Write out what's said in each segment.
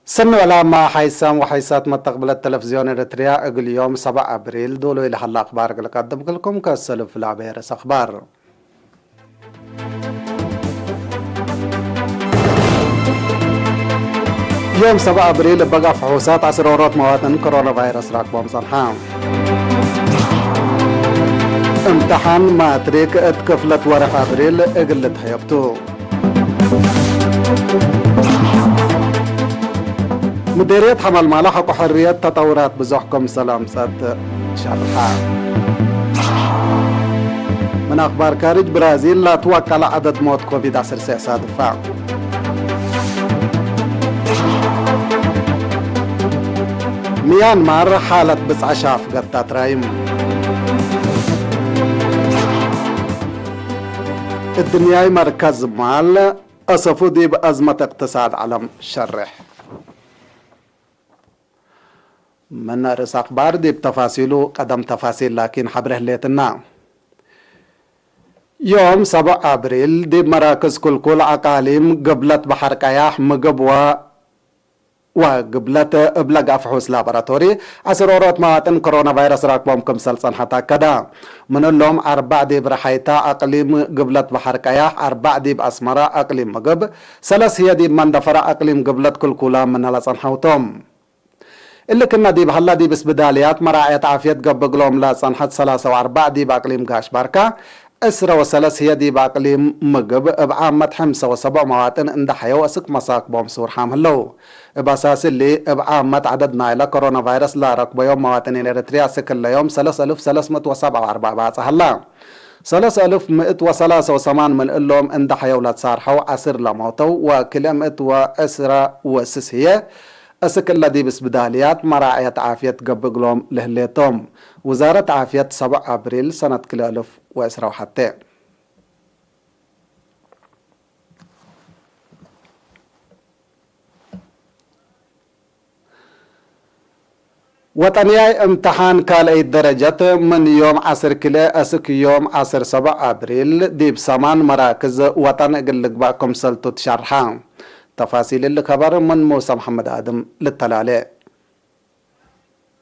ሰኒ ዕላማ ሓይሳም ወሓይሳት መተቕብለት ተለፍዝዮን ኤረትርያ እግል ዮም ሰብዓ ኣብሪል ዶሎ ኢልሃላ ኣኽባር እግል ቀድምክልኩም ከሰልፍ ላበ ርእስ ኣኽባር። ዮም ሰብዓ ኣብሪል በጋ ፍሑሳት ዓስር ወሮት መዋጥን ኮሮና ቫይረስ ራክቦም ጸንሓ። እምተሓን ማትሪክ እት ክፍለት ወርሕ ኣብሪል እግል ተህየብቱ። ምዴርየት ሓማልማላ ሓቆ ሕርየት ተጠውራት ብዙሕ ክምሰል ኣምጸት ሸርሓ። ምን ኣኽባር ካርጅ ብራዚል ላትዋቀላ ዓደድ ሞት ኮቪድ ዓሰርተ ትሽዓተ ሳድፋ። ሚያንማር ሓለት ብጻ ሻፍ ገታ ትራይም። እድንያይ መርከዝ ማል ኣሰፉ ዲብ ኣዝመት እቅትሳድ ዓለም ሸርሕ። ምን ርእስ ኣኽባር ዲብ ተፋሲሉ፣ ቀደም ተፋሲል ላኪን ሓብረ ህሌትና። ዮም ሰብዕ ኣብሪል ዲብ መራክዝ ኩልኩል ኣቃሊም ግብለት በሐር ቀያሕ ምግብ ወ-፣ ወግብለት እብ ለጋ ፍሑስ ላቦራቶሪ ዓስር ኦሮት መዋጥን ኮሮና ቫይረስ ራክቦም ክምሰል ጸንሐት ኣከዳ። ምን እሎም ኣርባዕ ዲብ ረሓይታ ኣቅሊም ግብለት በሐር ቀያሕ፣ ኣርባዕ ዲብ ኣስመራ ኣቅሊም ምግብ፣ ሰለስ ህየ ዲብ መንደፈራ ኣቅሊም ግብለት ክልኩላ ምነ ለጸንሐውቶም። እሊ ክነ ዲብ ሀላ ዲብ እስብዳልያት መራዕየት ዓፍየት ገብእ እግሎም ለጸንሐት ሰላሳ ወአርባዕ ዲብ አቅሊም ጋሽ ባርካ፣ ዕስረ ወሰለስ ህየ ዲብ አቅሊም ምግብ፣ እብ ዓመት ሐምሰ ወሰቡዕ መዋጥን እንደ ሐየው እስክ መሳክቦም ሱርሓም ህለው። እብ አሳስ እሊ፣ እብ ዓመት ዐደድ ናይለ ኮሮና ቫይረስ ለረክበዮም መዋጥኒን ኤረትርያ እስክ ህለዮም ሰለስ እልፍ ሰለስ ምእት ወሰብዓ ወአርባዕ ባጽ ሀላ። ሰለስ እልፍ ምእት ወሰላሳ ወሰማን ምን እሎም እንደ ሐየው ለትሳርሐው ዐስር ለሞተው ወክልኤ ምእት ወዕስራ ወስስ ህየ እስክ እለ ዲብ እስብዳልያት መራዕየት ዓፍየት ገብእ እግሎም ለህሌቶም። ውዛረት ዓፍየት ሰብዕ አብሪል ሰነት ክልኤ እልፍ ወዕስራ ወሐቴ። ወጠንያይ እምትሓን ካልአይት ደረጀት ምን ዮም ዐስር ክልኤ እስክ ዮም ዐስር ሰብዕ አብሪል ዲብ ሰማን መራክዝ ወጠን እግል ልግባእ ክምሰልቱ ትሸርሐ። ተፋሲል እሊ ከበር ምን ሙሰ መሐመድ አድም ልተላሌ።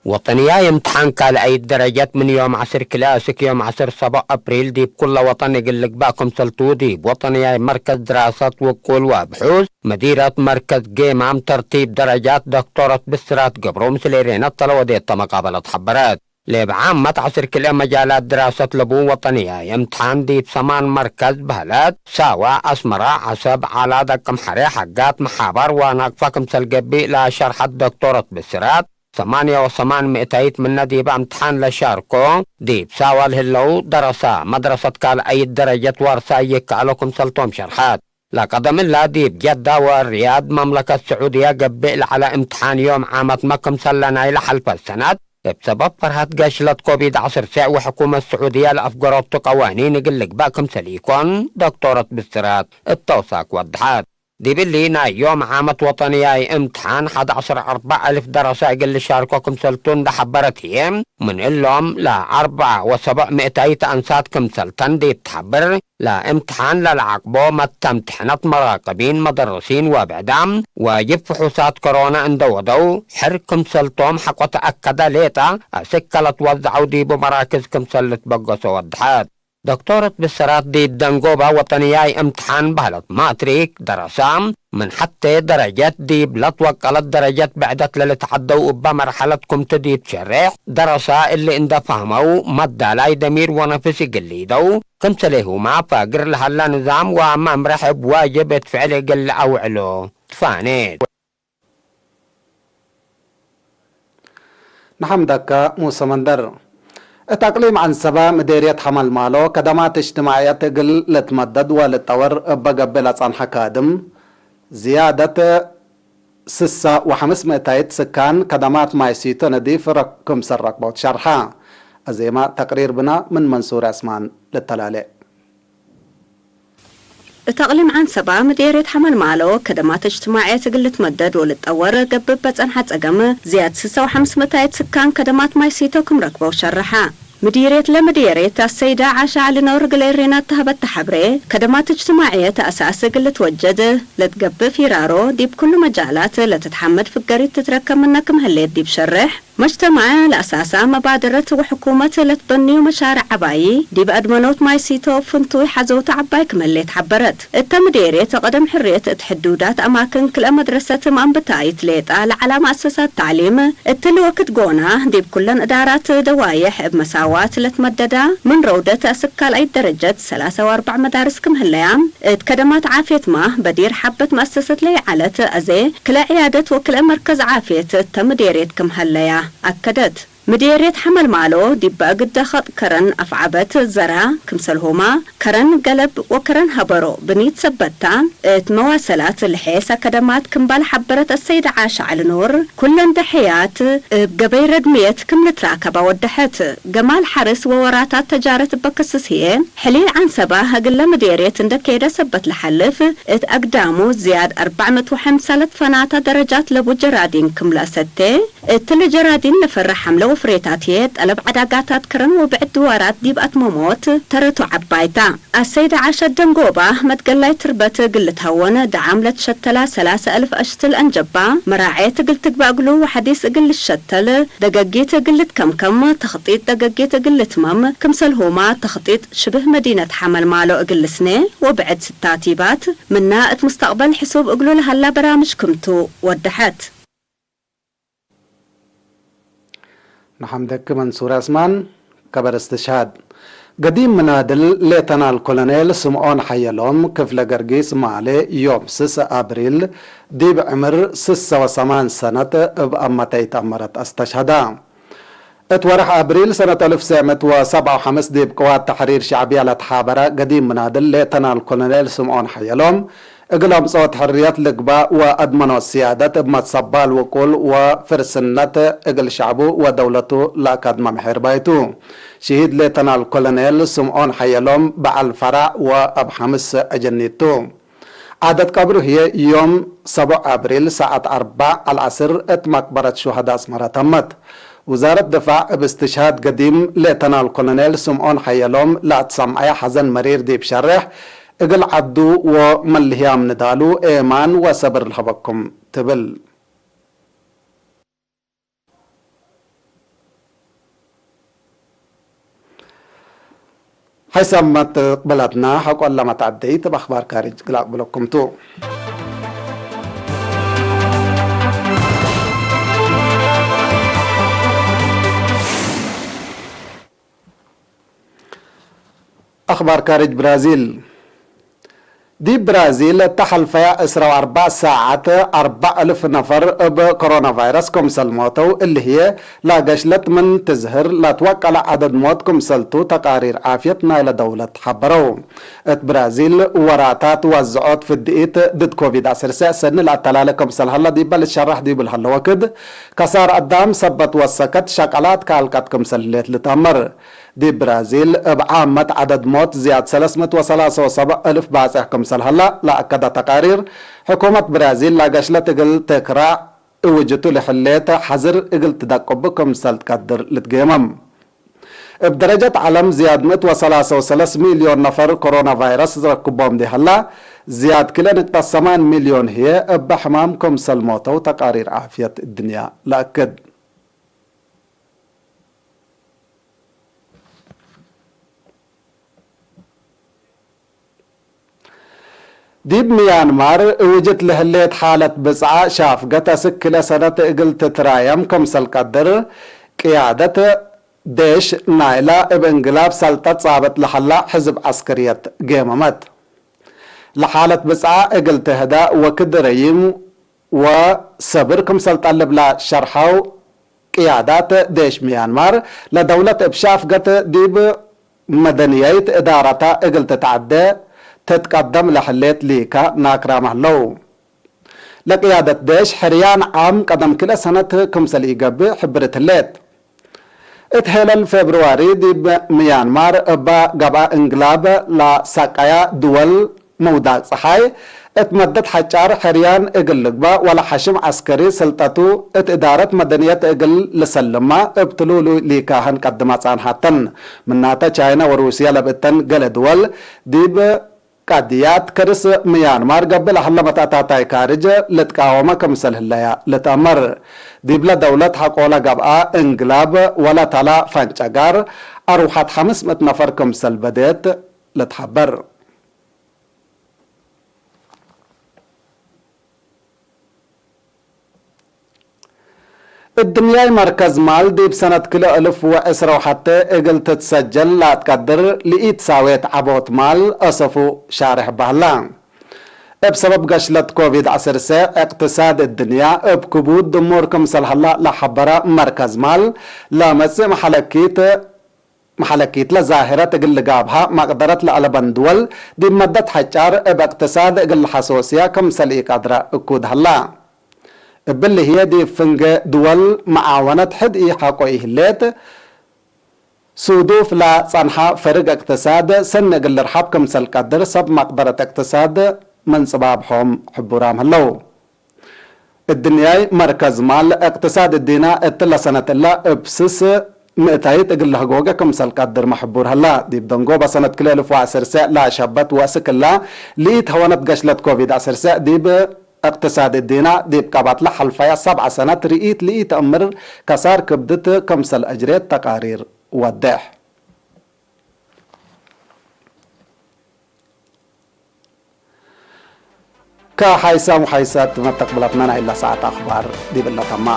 ወጠንያይ እምትሓን ካልአይት ደረጀት ምን ዮም ዐስር ክልኤ እስክ ዮም ዐስር ሰብዕ አብሪል ዲብ ኩለ ወጠን እግል ልግባእ ክምሰልቱ ዲብ ወጠንያይ መርከዝ ድራሰት ውቁል ወብሑስ መዲረት መርከዝ ጌማም ተርቲብ ደረጃት ዶክቶረት ብስራት ገብሩ ምስሌ ሬነት ተለወዴት ተመቃበለት ሐበረት። ለብ ዓመት ዐስር ክልኤ መጃላት ድራሰት ለቡ ወጠንያይ እምትሓን ዲብ ሰማን መርከዝ በህለት፣ ሳዋ፣ አስመራ፣ ዐሰብ፣ ዓላ፣ ደቅምሐሬ፣ ሐጋት፣ መሓባር ወናቅፋ ክምሰል ገብእ ለሸርሐት ዶክቶረት ብስራት፣ ሰማንያ ወሰማን ምእታይት ምነ ዲበ እምትሓን ለሻርኮ ዲብ ሳዋ ለህለው ደረሳ መድረሰት ካልአይት ደረጀት ዋርሳ ይከአሎ ክምሰልቶም ሸርሐት። ለቀደም እላ ዲብ ጀዳ ወሪያድ መምለከት ስዑድያ ገብእ ለዐለ እምትሓን ዮም ዓመትመ ክምሰለ ናይለ ሐልፈት ሰነት እብ ሰበብ ፈርሀት ገሽለት ኮቪድ ዐስር ሴዕ ወሕኩመት ስዑድያ ለአፍገረቱ ቀዋኒን እግል ልግባእ ክምሰል ኢኮን ዶክቶረት ብስራት እተውሳክ ወድሐት። ዲብሊ ናይ ዮም ዓመት ወጠንያይ እምትሓን ሐድ ዐስር አርባዕ እልፍ ደረሰ እግል ልሻርኮ ክምሰልቱ እንደ ሐበረት ህዬ፣ ምን እሎም ለአርብዓ ወሰቡዕ ምእታይት አንሳት ክምሰልተን ዲብ ተሐብር፣ ለእምትሓን ለለዓቅቦ መተምትሕነት መራቅቢን መደርሲን ወብዕዳም ዋጅብ ፍሑሳት ኮሮና እንደ ወደው፣ ሕር ክምሰልቶም ሐቆ ተአከደ ሌጠ አስክ ከለትወዘዐው ዲቡ መራክዝ ክምሰል ልትበገሶ ወድሐት። ዶክቶረት ብሰራት ዲብ ደንጎባ ወጠንያይ እምትሓን በህለት ማትሪክ ደረሳ፣ ምን ሐቴ ደረጀት ዲብ ለትወቀለት ደረጀት ብዕደት ለልትዓደው እበ መርሐለት ክምቱ ዲብ ትሸሬሕ ደረሳ እሊ እንደ ፈህመው መዳላይ ደሚር ወነፍስ እግል ሊደው፣ ክምሰሌሁማ ፋግር ለሀላ ንዛም ወመምርሕ እብ ዋጅብ እት ፍዕል እግል ለአውዕሎ ትፋኔት። ንሐምደካ ሙሰ መንደር። እት አቅሊም ዐንሰበ ምዴርየት ሐመልማሎ ከደማት እጅትማዕየት እግል ልትመደድ ወልጠወር እበ ገብእ ለጸንሐ ካድም ዝያደት ስሳ ወሐምስ ምእታይት ስካን ከደማት ማይ ሲቶ ነዲፍ ረክ-፣ ክምሰል ረክበው ትሸርሐ። አዜማ ተቅሪር ብና ምን መንሱር ዐስማን ልተላሌ። እት አቅሊም ዐንሰባ ምዴርየት ሐመልማሎ ከደማት እጅትማዕየት እግል ልትመደድ ወልትጠወር ገብእ በጸንሐ ጸገም ዝያድ ስሳ ወሐምስ ምእታይት ስካን ከደማት ማይ ሲቶ ክም ረክበው ሸርሐ። ምዲሬት ለምዲሬት ኣሰይዳ ዓሻ ዓሊ ኖር ግሌሬና ተህበት ተሓብሬ ከደማት እጅትማዕየ ተኣሳስ ግልት ወጀድ ለትገብእ ፊራሮ ዲብ ኩሉ መጃላት ለትትሓመድ ፍገሪት ትትረከብ ምነ ክምህሌት ዲብ ሸርሕ መጅተማዕ ለኣሳሳ መባደረት ወሕኩመት ለትበንዩ መሻርዕ ዓባይ ዲብ ኣድመኖት ማይሲቶ ፍንቱይ ሓዘውቱ ዓባይ ክምህሌት ሓበረት። እተ ምዴርየት ቀደም ሕርየት እት ሕዱዳት ኣማክን ክልኤ መድረሰት ማንብታይት ሌጣ ለዓላ መኣሰሳት ታዕሊም እትሊ ወክድ ጎና ዲብ ኩለን እዳራት ደዋየሕ እብ መሳዋት ለትመደዳ ምን ረውደት ኣስካል ኣይት ደረጀት ሰላሳ ወኣርባዕ መዳርስ ክምህለያ እት ከደማት ዓፍየትማ በዲር ሓበት መኣሰሰት ለይዓለት ኣዜ ክልኤ ዕያደት ወክልኤ መርከዝ ዓፍየት እተ ምዴርየት ክምሀለያ ኣከደት። ምዴርየት ሐመልማሎ ዲብ እግደ ኸጥ ከረን ኣፍዓበት ዘራ ክምሰልሆማ ከረን ገለብ ወከረን ሀበሮ ብኒት ሰበታ እት መዋሰላት ልሐስ ኣከደማት ክምባል ሐበረት ኣሰይድ ዓሻ ዓሊ ኖር ኩለን ደሐያት እብ ገበይ ረድምየት ክም ልትራከብ ኣወደሐት። ገማል ሐርስ ወወራታት ተጃረት በክስስ ህየ ሕሊል ዓንሰባ እግለ ምዴርየት እንደ ከይደ ሰበት ለሐልፍ እት ኣግዳሙ ዝያድ ኣርባዕ ምእት ወሐምሳ ለትፈናታ ደረጃት ለቡ ጀራዲን ክም ለእሰቴ እትሊ ጀራዲን ለፈረ ሐምለ ወፍሬታትየ ጠለብ ዐዳጋታት ከረን ወብዕድ ድዋራት ዲብ ኣትመሞት ተረቱ ዐባይታ። ኣሰይደ ዓሸት ደንጎባ መትገላይ ትርበት እግል ልትሀወን ደዓም ለትሸተላ ሰላሰ እልፍ አሽትል አንጀባ መራዔት እግል ትግባእ እግሉ ወሐዲስ እግል ልሸተል ደገጊት እግል ልትከምከም ተኽጢጥ ደገጊት እግል ልትመም ክምሰልሁማ ተኽጢጥ ሽብህ መዲነት ሐመልማሎ እግል ልስኔ ወብዕድ ስታቲባት ምና እት ሙስተቅበል ሕሱብ እግሉ ለሀላ በራምጅ ክምቱ ወደሐት። ንሓምደኪ መንሱር ኣስማን። ከበር እስትሽሃድ ገዲም ምናድል ሌተናል ኮሎኔል ስምዖን ሓየሎም ክፍለ ገርጊስ ማሌ ዮም ስስ ኣብሪል ዲብ ዕምር ስሰ ወሰማን ሰነት እብ ኣመተ ይትኣመረት ኣስተሽሃዳ። እት ወርሕ ኣብሪል ሰነት እልፍ ሰዕ ምእት ወሰብዓ ወሐምስ ዲብ ቅዋት ተሕሪር ሻዕብያ ለትሓበረ ገዲም ምናድል ሌተናል ኮሎኔል ስምዖን ሓየሎም እግል ኣምጽኦት ሕርየት ልግባእ ወኣድመኖት ስያደት እብ መትሰባል ውቁል ወፍርስነት እግል ሸዕቡ ወደውለቱ ለኣካድመ ምሒር ባይቱ። ሽሂድ ሌተናል ኮሎኔል ስምዖን ሓየሎም በዓል ፈራዕ ወእብ ሐምስ አጀኒቱ። ዓደት ቀብሩ ህዬ ዮም ሰቡዕ ኣብሪል ሰዓት ኣርባዕ ኣልዓስር እት መቅበረት ሹሃዳ ኣስመራ ተመት። ውዛረት ድፋዕ እብ እስትሽሃድ ገዲም ሌተናል ኮሎኔል ስምዖን ሓየሎም ለኣትሰምዐየ ሐዘን መሪር ዲብ ሸርሕ፣ እግል ዐዱ ወመልህያም ንዳሉ ኤማን ወሰብር ልሀበኩም ትብል። ሓይሳብ መትቅበላትና ሐቆ ለመትዐደይት እብ ኣኽባር ካሪጅ ግላቅ ብለኩም ቱ። ኣኽባር ካሪጅ ብራዚል። ዲብ ብራዚል እተ ሐልፈያ ዕስራ ወኣርባዕ ሳዓት ኣርባዕ እልፍ ነፈር እብ ኮሮና ቫይረስ ክምሰል ሞተው እሊ ህዬ ላገሽለት ምን ትዝህር ላትወቀለ ዐደድ ሞት ክምሰልቱ ተቃሪር ዓፍየት ናይለ ደውለት ሐበረው። እት ብራዚል ወራታት ዋዝዖት ፍድኢት ድድ ኮቪድ ዐስር ሰኒ ለአተላለ ክምሰል ሀለ ዲበ ልትሸራሕ ዲቡ ለሀለ ወክድ ከሳር አዳም ሰበት ወሰከት ሸቀላት ካልቀት ክምሰል ህሌት ልትአመር። ዲብ ብራዚል እብ ዓመት ዐደድ ሞት ዝያድ ሰለስ ምእት ወሰላሰ ወሰብዕ እልፍ ባጽሕ ክምሰል ሀላ ለአከደ ተቃሪር፣ ሕኩመት ብራዚል ለገሽለት እግል ትክራዕ እውጅቱ ለህሌት ሐዝር እግል ትደቅቡ ክምሰል ትቀድር ልትጌመም። እብ ደረጀት ዐለም ዝያድ ምእት ወሰላሰ ወሰለስ ሚልዮን ነፈር ኮሮና ቫይረስ ዝረክቦም ዲሀላ፣ ዝያድ ክልኤ ንቅጠት ሰማን ሚልዮን ህዬ እበ ሕማም ክምሰል ሞተው ተቃሪር ዓፍየት እድንያ ለአክድ። ዲብ ምያንማር እውጅት ለህሌት ሓለት ብጽዓ ሻፍገት አስክለ ሰነት እግል ትትራየም ክምሰል ቀድር ቅያደት ዴሽ ናይላ እብ እንግላብ ሰልጠት ጻብጥ ለሀላ ሕዝብ ዐስክርየት ጌመመት። ለሓለት ብጽዓ እግል ትህዳ ወክድ ረይም ወሰብር ክምሰል ጠልብ ለሸርሐው ቅያዳት ዴሽ ምያንማር፣ ለደውለት እብ ሻፍገት ዲብ መደንየይት እዳረታ እግል ትትዐደ ትትቀደም ለህሌት ሊካ ናክራም ሀለው። ለቅያደት ዴሽ ሕርያን ዓም ቀደም ክልኤ ሰነት ክምሰል ኢገብእ ሕብርት ህሌት። እት ሄለል ፌብርዋሪ ዲብ ምያንማር እባ ገብኣ እንግላብ ለሳቀያ ድወል ምውዳቅ ጸሓይ እት መደት ሐጫር ሕርያን እግል ልግባእ ወለሐሽም ዐስከሪ ስልጠቱ እት እዳረት መደንየት እግል ልሰልማ እብ ትሉሉ ሊካህን ቀድማ ጻንሐተን። ምናተ ቻይና ወሩስያ ለብእተን ገለ ድወል ዲብ ቃድያት ከርስ ምያንማር ገብእ ለሀለ መተእታታይ ካርጅ ልትቃወመ ክምሰል ህለያ ልትአመር። ዲብለ ደውለት ሐቆለ ገብአ እንግላብ ወለተላ ፈንጨጋር አርውሐት ሐምስ ምእት ነፈር ክምሰል በዴት ልትሐበር። እድንያይ መርከዝ ማል ዲብ ሰነት ክልኤ እልፍ ወዕስራ ወሐተ እግል ትትሰጀል ላትቀድር ልኢትሳዌት ዐቦት ማል አሰፉ ሻርሕ በህላ። እብ ሰበብ ገሽለት ኮቪድ ዐሰርተ እቅትሳድ እድንያ እብ ክቡድ ድሙር ክምሰል ሀላ ለሐበረ መርከዝ ማል፣ ለመጽእ መሐለኪት መሐለኪት ለዛህረት እግል ልጋብሃ መቅደረት ለአለበን ድወል ዲብ መደት ሐጫር እብ እቅትሳድ እግል ለሐሶስያ ክምሰል ኢቀድረ እኩድ ሀላ። እብሊ ህዬ ዲብ ፍንጌ ድወል መዓወነት ሕድ ኢሐቆ ኢህሌት፣ ሱዱፍ ለጸንሐ ፈርግ እቅትሳድ ሰኒ እግል ልርሐብ ክምሰል ቀድር ሰብ መቅደረት እቅትሳድ ምንጽባብሖም ሕቡራም ህለው። እድንያይ መርከዝ ማል እቅትሳድ እዲና እትለ ሰነት እላ እብ ስስ ምእታይት እግል ለህጎገ ክምሰል ቀድር መሕቡር ሀላ። ዲብ ደንጎበ ሰነት ክልኤ እልፍ ወዐሰርተ ለሸበት ወእስክ እላ ልኢት ሀወነት ገሽለት ኮቪድ ዐሰርተ ዲብ እቅትሳድ እዲና ዲብ ቀባትለ ሐልፈያ ሰብዐ ሰነት ርኢት ልኢተአምር ከሳር ክብድት ክምሰል አጅሬት ተቃሪር ወዴሕ። ከሓይሳም ሓይሳት መተቅብላትና ናይ ላ ሰዓት ኣኽባር ዲብላ ተማ።